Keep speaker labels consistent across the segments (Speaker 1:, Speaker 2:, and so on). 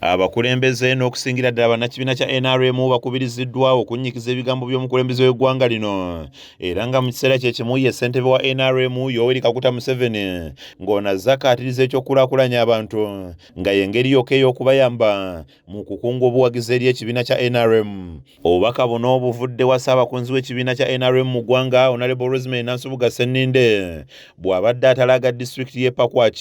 Speaker 1: Abakulembeze n'okusingira ddala bannakibiina kya NRM bakubiriziddwa okunnyikiza ebigambo by'omukulembeze w'eggwanga lino, era nga mu kiseera kye kimu ye ssentebe wa NRM Yoweri Kaguta Museveni, ng'ono azze akaatiriza eky'okukulaakulanya abantu nga y'engeri yokka ey'okubayamba mu kukunga obuwagizi eri ekibiina kya NRM. Obubaka buno buvudde wa ssaabakunzi w'ekibiina kya NRM mu ggwanga, Honorable Rosemary Nansubuga Sseninde, bw'abadde atalaaga disitulikiti y'e Pakwach,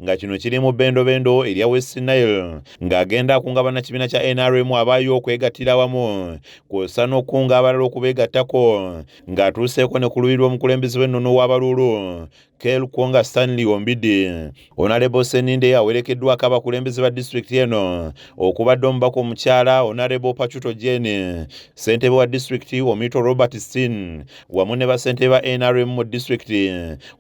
Speaker 1: nga kino kiri mu bendobendo erya West Nile, ng'agenda akunga bannakibiina kya NRM abaayo okwegattira awamu kw'ossa n'okukunga abalala okubeegattako, ng'atuuseeko ne ku luuyi lw'omukulembeze w'ennono w'Abaluulu, Kel Kwonga Stanley Ombidi. Honorable Sseninde awerekeddwako abakulembeze ba disitulikiti eno okubadde omubaka omukyala Honorable Pachuto Jane, ssentebe wa disitulikiti Omito Robert Steen, wamu ne bassentebe ba NRM mu disitulikiti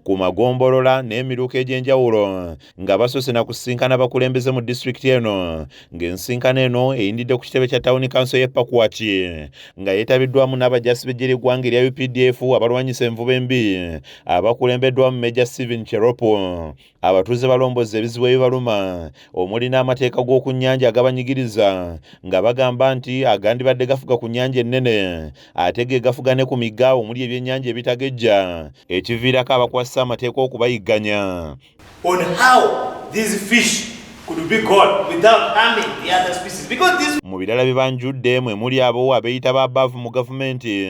Speaker 1: ku magombolola n'emiruka egy'enjawulo, nga basoose na kusisinkana abakulembeze mu disitulikiti eno, ng'ensisinkano eno eyindidde ku kitebe kya tawuni kanso y'e Pakwach, nga yeetabiddwamu n'abajasi b'eggye ly'eggwanga erya UPDF abalwanyisa envuba embi abakulembeddwamu Major Steven Cheropo. Abatuuze balomboza ebizibu ebibaluma omuli n'amateeka g'oku nnyanja agabanyigiriza, nga bagamba nti agandibadde gafuga ku nnyanja ennene ate ge gafuga ne ku migga omuli ebyennyanja ebitagejja, ekiviirako abakwasisa amateeka okubayigganya.
Speaker 2: On how these fish could be caught without harming the other species, because this
Speaker 1: Mu birala bye banjudde mwe muli abo abeeyita babaavu mu gavumenti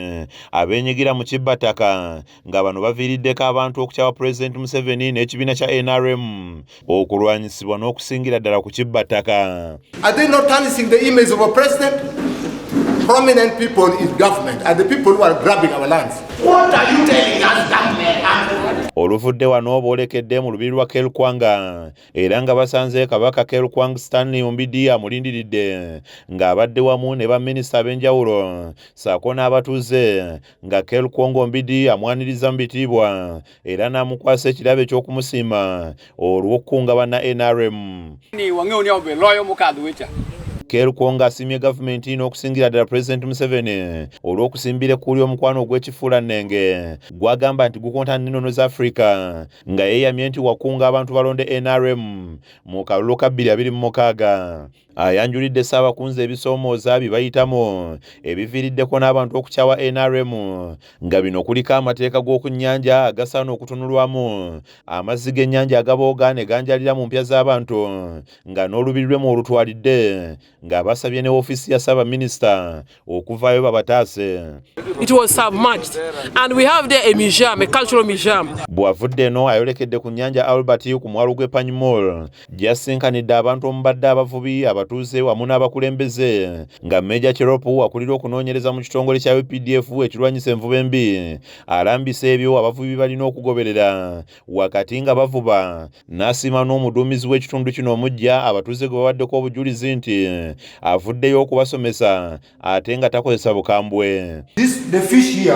Speaker 1: abeenyigira mu kibbattaka, nga bano baviiriddeko abantu okukyawa Pulezidenti Museveni n'ekibiina kya NRM okulwanyisibwa n'okusingira ddala ku kibbattaka.
Speaker 3: Are they not tarnishing the image of a president? Prominent people in government are the people who are grabbing our lands.
Speaker 4: What are you telling us, government?
Speaker 1: Oluvudde wano boolekedde mu lubiri lwa Kelkwanga, era nga basanze Kabaka Kelkwang Stanley Ombidi amulindiridde, ng'abadde wamu ne baminisita ab'enjawulo ssaako n'abatuuze, nga Kelkwong Ombidi amwaniriza mu bitiibwa era n'amukwasa ekirabo eky'okumusiima olw'okukunga banna NRM.
Speaker 5: Ni wang'eyo ni obe loyo mokadho wecha.
Speaker 1: Kelkwong asiimye gavumenti n'okusingira ddala Pulezidenti Museveni olw'okusimbira ekkuuli omukwano ogw'ekifuulannenge gw'agamba nti gukontana n'ennono za Afirika, nga yeeyamye nti wakunga abantu balonde NRM mu kalulu ka 2026. Ayanjulidde Ssaabakunzi ebisoomooza bye bayitamu ebiviiriddeko n'abantu okukyawa NRM, nga bino kuliko amateeka g'oku nnyanja agasaana okutunulwamu, amazzi g'ennyanja agabooga ne ganjalira mu mpya z'abantu, nga n'olubiri lwe mw'olutwalidde, ng'abasabye ne woofiisi ya Ssaabaminisita okuvaayo babataase.
Speaker 6: It was submerged. And we have there a museum, a cultural museum.
Speaker 1: Bw'avudde eno ayolekedde ku nnyanja Albert ku mwalo gw'e Panyimol, gy'asinkanidde abantu omubadde abavubi, abatuuze wamu n'abakulembeze, nga Meja Cheropu akulira okunoonyereza mu kitongole kya UPDF ekirwanyisa envuba embi alambisa ebyo abavubi balina okugoberera wakati nga bavuba, n'asiima n'omuduumizi w'ekitundu kino omuggya abatuuze gwe babaddeko obujulizi nti avuddeyo okubasomesa ate nga takozesa bukambwe.
Speaker 7: The fish here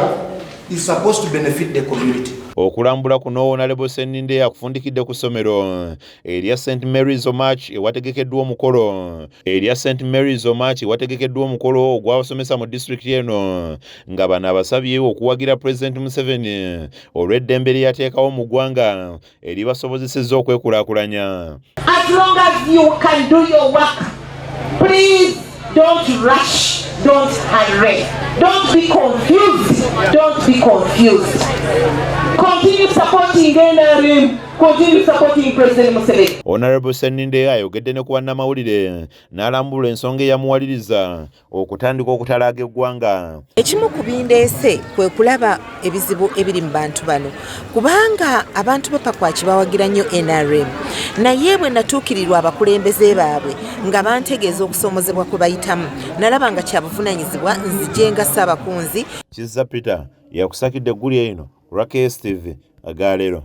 Speaker 7: is supposed to benefit the community.
Speaker 1: Okulambula kuno Honorable Sseninde akufundikidde ku ssomero erya St Mary's Omach ewategekeddwa omukolo erya St Mary's Omach ewategekeddwa omukolo ogw'abasomesa mu disitulikiti eno, nga bano abasabye okuwagira Pulezidenti Museveni olw'eddembe lye yateekawo mu ggwanga eribasobozesezza okwekulaakulanya.
Speaker 4: As long as you can do your work, please don't rush, don't hurry, don't be confused, don't be confused. Continue supporting NRM, continue supporting President Museveni.
Speaker 1: Honorable Sseninde ayogedde ne ku bannamawulire n'alambulula ensonga eyamuwaliriza okutandika okutalaaga eggwanga.
Speaker 8: Ekimu ku bindeese kwe kulaba ebizibu ebiri mu bantu bano, kubanga abantu b'e Pakwaki bawagira nnyo NRM, naye bwe natuukirirwa abakulembeze baabwe nga bantegeeza okusoomozebwa kwe bayitamu, nalaba nga kyabuvunaanyizibwa nzije nga Ssaabakunzi.
Speaker 1: Kizza Peter yakusakidde eggulire eno ku lwa KSTV agaleero.